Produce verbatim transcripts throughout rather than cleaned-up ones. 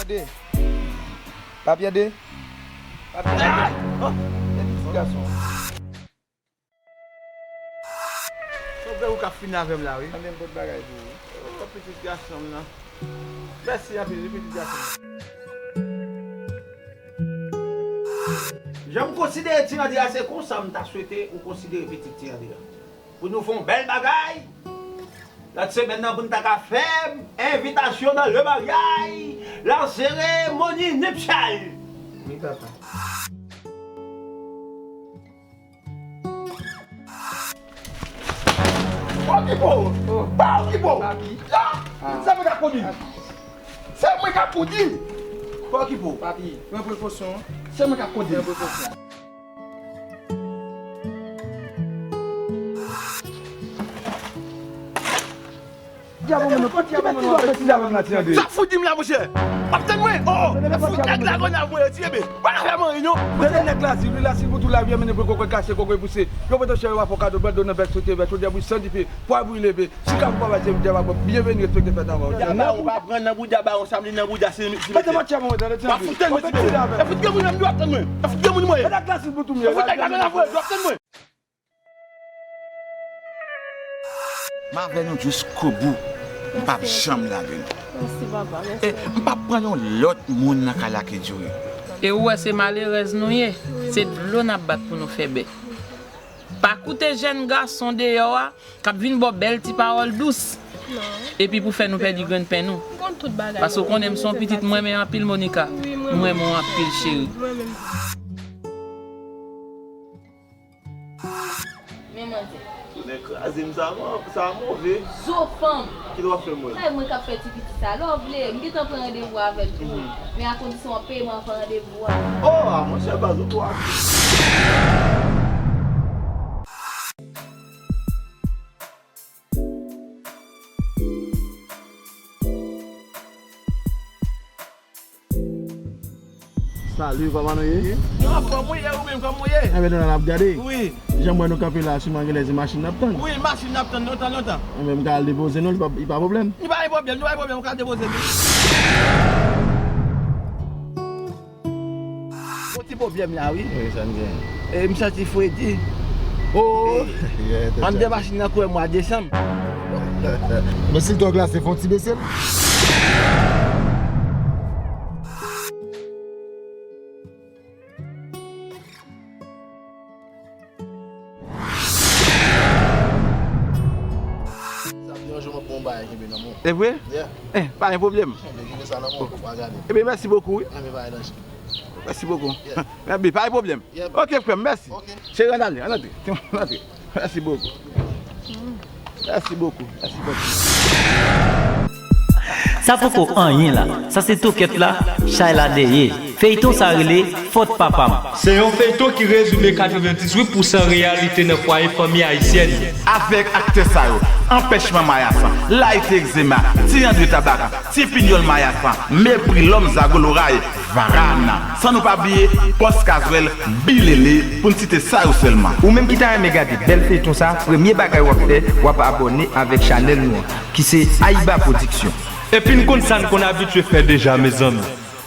Papye de. Papye de. Papye de. Oh, men pitit gason. Son frè ou k ap fini avè m la, wi. Anben m pot bagay pou ou. Oh, pitit gason m nan. Mèsi anpil, wi, pitit gason m. Jan m konsidere Ti André a, se konsa m ta swete ou konsidere pitit Ti André a. Pou nou fè yon bèl bagay. Lòt semèn nan, pou n ta ka fè envitasyon nan le maryaj, la seremoni nuptial. Wi, papa. Okipo! Ba okipo! Papi. Ya! Ah. Se mwen k ap kondi. Se mwen k ap kondi. Okipo. Papi, pran prekosyon. Se mwen k ap kondi. Pran prekosyon. Sa fout di m la, monchè. W ap tann mwen. Oh, oh. Fout nèg la grenn ap voye ti bebe. Pa fè m anyen, non. Mete nèg la, si li la, si pou tou lavi, mennen pou kokoy kase, kokoy pouse. Yo pote chè yo, afokado, bando nan bèk sote, bèk sote, bouch san dife, pwa brile, pe. Si ka pou papa, se byen vini, respekte fèt avan. Djaba, ou pa pran nan bouda, ba, on samdi nan bouda, se, se mete. Mete mwen tchè, mwen, tande, tande. W ap fout tann mwen, ti bebe. E fout granmoun nan, w ap tann mwen. E fout granmoun mwen. Mete nèg la, si pou tou, mwen. E fout nèg la grenn ap voye, w ap tann mwen. M avè nou jiskobou. M p ap janm lage nou. Mèsi, papa. Mèsi. E m p ap pran yon lòt moun nan kay la ki dure. E ou wè se malerèz nou ye. Se dlo n ap bat pou nou fè bè. Pa koute jèn gason deyò a k ap vin ba w bèl ti pawòl dous. Non. Epi pou fè nou pèdi grenn pen nou. M konn tout bagay. Paske w konnen m se yon pitit m renmen anpil, Monica. Wi, m renmen w anpil, cheri. M renmen w. Men manzè. Tounen kraze m sa, sa move. Zo fanm. Kite w ap fè m wè. Kay mwen k ap fè ti piti sa. Lè w vle, m gentan pran randevou avè l tou. Mhm. Men a kondisyon w ap peye mwen anvan randevou a. Oh, a monchè, baz ou twò aktif. Salut, kòman nou ye? Nou anfòm wi, e ou menm, kòman w ye? Enben, nou la n ap gade. Wi. Jan m wè nou kanpe la, siman gen lè se machin n ap tann. Wi, machin n ap tann lontan, lontan. Enben, m ka al depoze nou, li pa, li pa pwoblèm. Li pa gen pwoblèm, li pa gen pwoblèm, ou ka depoze nou. Yon ti pwoblèm la, wi. Wi, sa n gen. E, m santi fredi. Oh! Anndan machin nan kouwè mwa desanm. Men si l twò glase, fè yon ti bese l. Sa m di yon jou m ap bon bagay kenbe nan men w. E vre? Yeah. Eh, pa gen pwoblèm. Kenbe, kenbe sa nan men w, pa gade. Ebyen, mèsi bokou, wi. Kenbe bagay nan chen. Mèsi bokou. Yeah. Mèsi, pa gen pwoblèm. Yeah, bro. Ok, frè m, mèsi. Ok. Cheri, ann ale, ann antre. Ann antre. Mèsi bokou. Mèsi bokou. Mèsi bokou. Sa poko anyen la. Sa se tokèt la, chay la dèyè. Feyton sa rele Fòt Papa m. Se yon feyton ki rezime katrevendizuit pousan reyalite nan fwaye fanmi ayisyèn yo. Avèk aktè sa yo, Anpèchman Mayasan, Layite Egzema, Ti Andre Tabaka, Ti Pinyòl Mayasan, Mepri Lòm Zago Loray, Varana. San nou pa bliye Pòs Kazwèl, Bilele, pou n site sa yo sèlman. Ou menm ki ta renmen gade bèl feyton sa, premye bagay w ap fè, w ap abòne avèk chanèl nou an, ki se Ayiba Production. Epi n konn sa n konn abitye fè deja, mezanmi.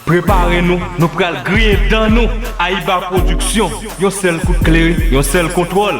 Prepare nou, nou pral griyen dan nou. Ayiba Production, yon sèl kout kle, yon sèl kontwòl.